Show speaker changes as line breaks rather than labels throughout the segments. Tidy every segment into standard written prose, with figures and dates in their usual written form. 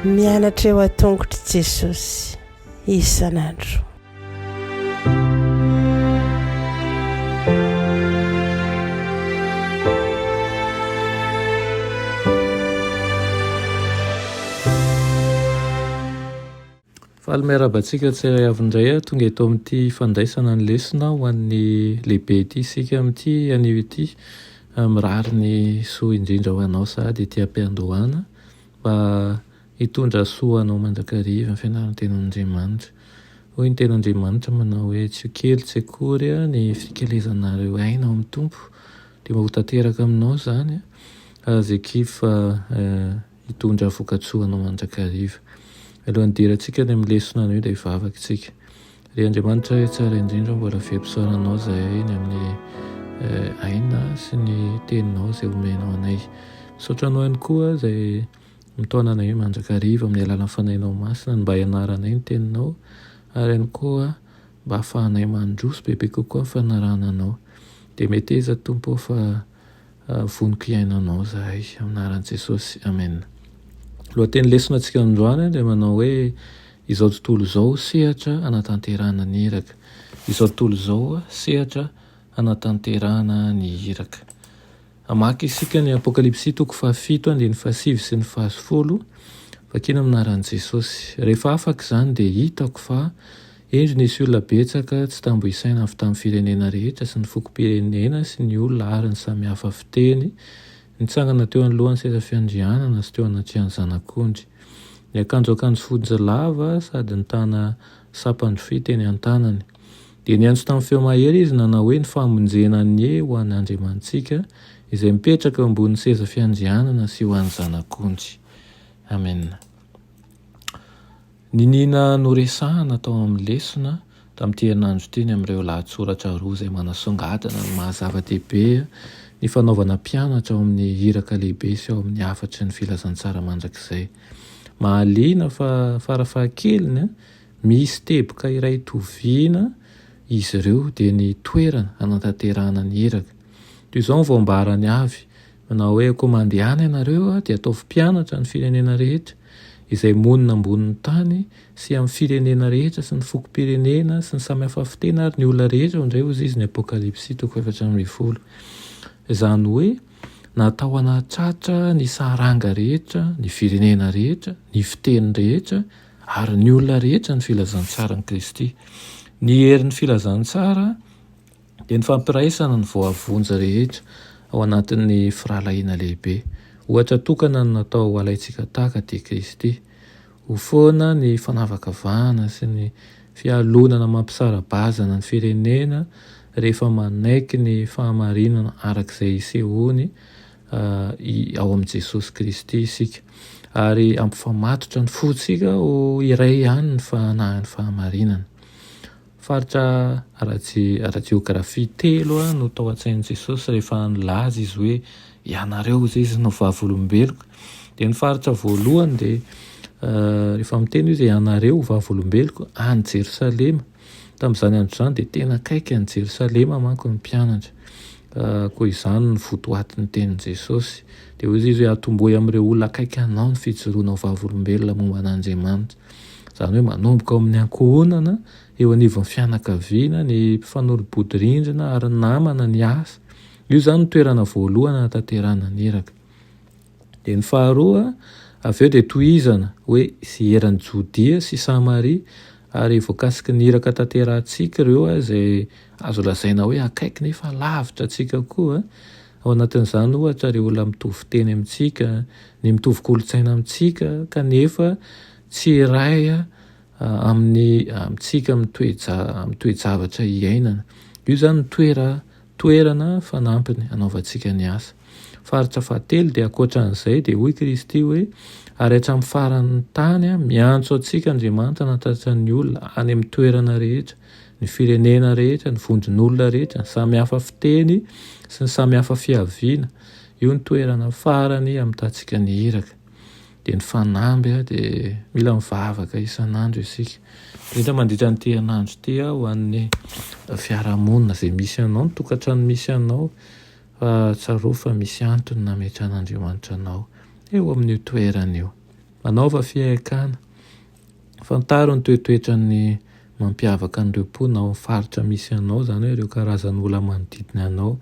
Mianatra eo an-tongotr'i Jesosy isan'andro.
Faly miarahaba antsika tsirairay avy indray aho tonga eto amin'ity fandraisana ny lesona ho an'ny lehibe ity isika amin'ity anio ity. Mirary ny soa indrindra ho anao sahady ety am-piandohana mba hitondra soa ho anao mandrakariva ny fianaran'ny tenin'Andriamanitra. Hoy ny tenin'Andriamanitra manao hoe tsy ho kely tsy akory ny fikelezanareo aina ao amin'ny Tompo dia mba ho tanteraka aminao izany ary izay kivy fa hitondra vokatsoa anao mandrakariva. Alohan'ny hidirantsika any amin'ny lesona anio dia hivavaka isika. Ry Andriamanitra ray tsara indrindra, mbola velom-pisaorana Anao izahay ny amin'ny aina sy ny teninao izay omenao anay. Misaotra Anao ihany koa izay mitaona anay mandrakariva amin'ny alalan'ny Fanahinao Masina ny mba hianaranay ny teninao ary ihany koa mba hahafahanay mandroso bebe kokoa amin'ny fanarahana Anao. Dia meteza Tompo ô fa Voniko hihaino anao zahay amin'ny anaran'i Jesosy Amen. Lohateny lesona antsika androany dia manao hoe izao tontolo izao sehatra hanatanterahana ny iraka. Izao tontolo izao sehatra hanatanterahana ny iraka. Hamaky isika ny Apokalypsy toko fahafito andininy fahasivy sy ny fahafolo. Vakina amin'ny anaran'i Jesosy. Rehefa afaka izany dia hitako fa Indro nisy olona betsaka tsy tambo isaina avy tamin'ny firenena rehetra sy ny fokom-pirenena sy ny olona ary ny samy hafa fiteny, nitsangana teo anoloan'ny seza fiandrianana sy teo anatrehan'ny Zanak'ondry. Niakanjo akanjo fotsy lava sady nitana sampan-drofia teny an-tanany. Dia niantso tamin'ny feo mahery izy nanao hoe, Ny famonjena anie ho an' Andriamanitsika, izay mipetraka eo ambonin'ny seza fiandrianana sy ho an'ny Zanak'ondry. Amena. Niniana noresahana tao amin'ny lesona tamin'ity herinandro ity ny amin'ireo lahatsoratra roa izay manasongadina ny maha zava-dehibe ny fanaovana mpianatra ao amin'ny iraka lehibe sy ao amin'ny hafatry ny filazantsara mandrakizay. Mahaliana fa farafahakeliny misy teboka iray itoviana izy ireo dia ny toerana hanatanterahana ny iraka. Toy izao ny voambarany avy Manao hoe, Koa mandehana ianareo, dia ataovy mpianatra ny firenena rehetra, izay monina ambonin'ny tany, sy amin'ny firenena rehetra, sy ny fokom-pirenena, sy ny samy hafa fiteny, ary ny olona rehetra, indray hozy izy, ny Apokalypsy toko 14. Izany hoe, natao hanatratra ny saranga rehetra, ny firenena rehetra, ny fiteny rehetra, ary ny olona rehetra ny filazantsaran'i Kristy. Ny herin'ny filazantsara dia ny fampiraisana ny voavonjy rehetra ao anatin'ny firahalahiana lehibe. Ohatra tokana no natao ho alaintsika tahaka dia Kristy. Ho foana ny fanavakavahana sy ny fialonana mampisara-bazana ny firenena rehefa manaiky ny fahamarinana araka izay isehoany ao amin'i Jesosy Kristy isika. Ary hampifamatotra ny fontsika ho iray ihany ny fanahin'ny fahamarinana. Faritra ara-jeografia telo no tao an-tsain'i Jesosy rehefa nilaza izy hoe ianareo hozy izy no vavolombeloko. Dia ny faritra voalohany dia rehefa miteny izy ianareo vavolombeloko any Jerosalema. Tamin'izany andro izany dia tena akaiky an'i Jerosalema manko ny mpianatra. Koa izany no votoatin'ny tenin'i Jesosy. Dia hoy izy hoe atombohy amin'ireo olona akaiky anao ny fijoroana ho vavolombelona momba an'Andriamanitra. Izany hoe manomboka ao amin'ny ankohonana, eo anivon'ny fianakaviana, ny mpifanolo-bodirindrina ary ny namana, ny asa. Io izany no toerana voalohany hanatanterahana ny iraka. Dia ny faharoa, avy eo dia tohizana hoe sy eran'i Jodia sy Samaria ary voakasiky ny iraka tanterahantsika ireo izay azo lazaina hoe akaiky nefa lavitra antsika koa. Ao anatin'izany ohatra ireo olona mitovy fiteny amintsika, ny mitovy kolontsaina amintsika kanefa tsy iray amin'ny amintsika amin'ny toe-ja amin'ny toe-javatra iainana. Io izany no toera toerana fanampiny anaovantsika ny asa. Faritra fahatelo dia ankoatran'izay dia hoy Kristy hoe ary hatramin'ny faran'ny tany miantso antsika Andriamanitra hanatratra ny olona any amin'ny toerana rehetra, ny firenena rehetra, ny vondron'olona rehetra, ny samy hafa fiteny sy ny samy hafa fiaviana. Io ny toerana farany hamintantsika ny iraka. Dia ny fanamby dia mila mivavaka isan'andro isika. Indrindra mandritra an'ity herinandro ity ho an'ny fiarahamonina izay misy anao, ny tokantrano misy anao, fa tsarovy fa misy antony nametrahan'Andriamanitra anao eo amin'io toerana io. Manaova fihaikana. Fantaro ny toetoetran'ny mampiavaka an'ireo mponina ao amin'ny faritra misy anao, izany hoe ireo karazan'olona manodidina anao,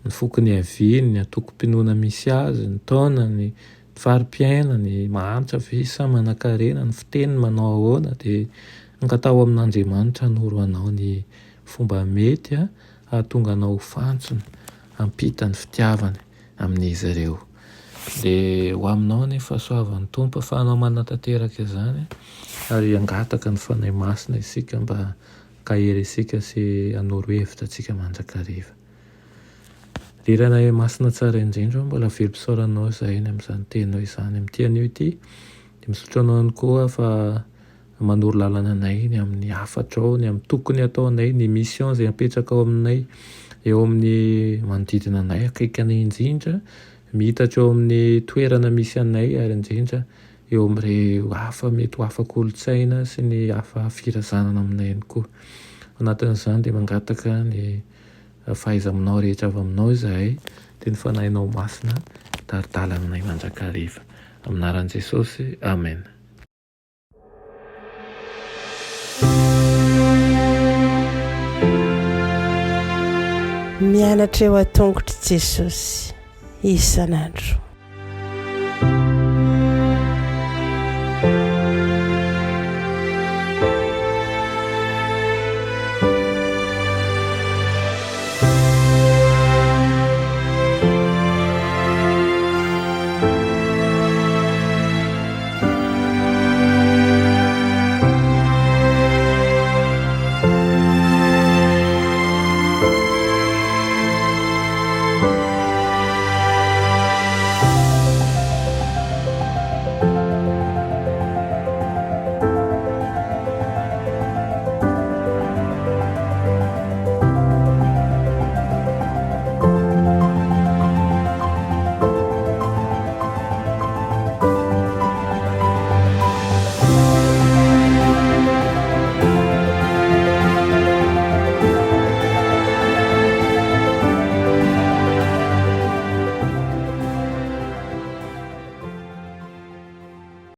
ny foko niaviany, ny antokom-pinoana misy azy, ny taonany, ny fari-piainany, mahantra ve sa manankarena, ny fiteniny manao ahoana, dia angataho amin'Andriamanitra hanoro anao ny fomba mety hahatonga anao ho fantsona hampita ny fitiavany amin'izy ireo. Dia ho aminao anie ny fahasoavan'ny Tompo ahafahanao manatanteraka izany ary hangataka ny Fanahy Masina isika mba hankahery isika sy hanoro hevitra antsika mandrakariva. Ry Rainay Masina tsara indrindra ô, mbola velom-pisaoranao izahay ny amin'izany teninao izany amin'ity anio ity. Dia misaotra anao ihany koa fa manoro lalana anay ny amin'ny hafatrao, ny amin'ny tokony hataonay, ny mission izay apetrakao aminay eo amin'ny manodidina anay, akaiky anay indrindra, miitatra eo amin'ny toerana misy anay ary indrindra eo amin'ireo hafa mety ho hafa kolontsaina sy ny hafa firazanana aminay ihany koa. Ao anatin'izany dia mangataka ny fahaiza-manao rehetra avy aminao izahay, dia ny Fanahinao Masina hitari-dalana anay mandrakariva. Amin'ny anaran'i Jesosy, Amen.
Mianatra eo an-tongotr'i Jesosy isan'andro.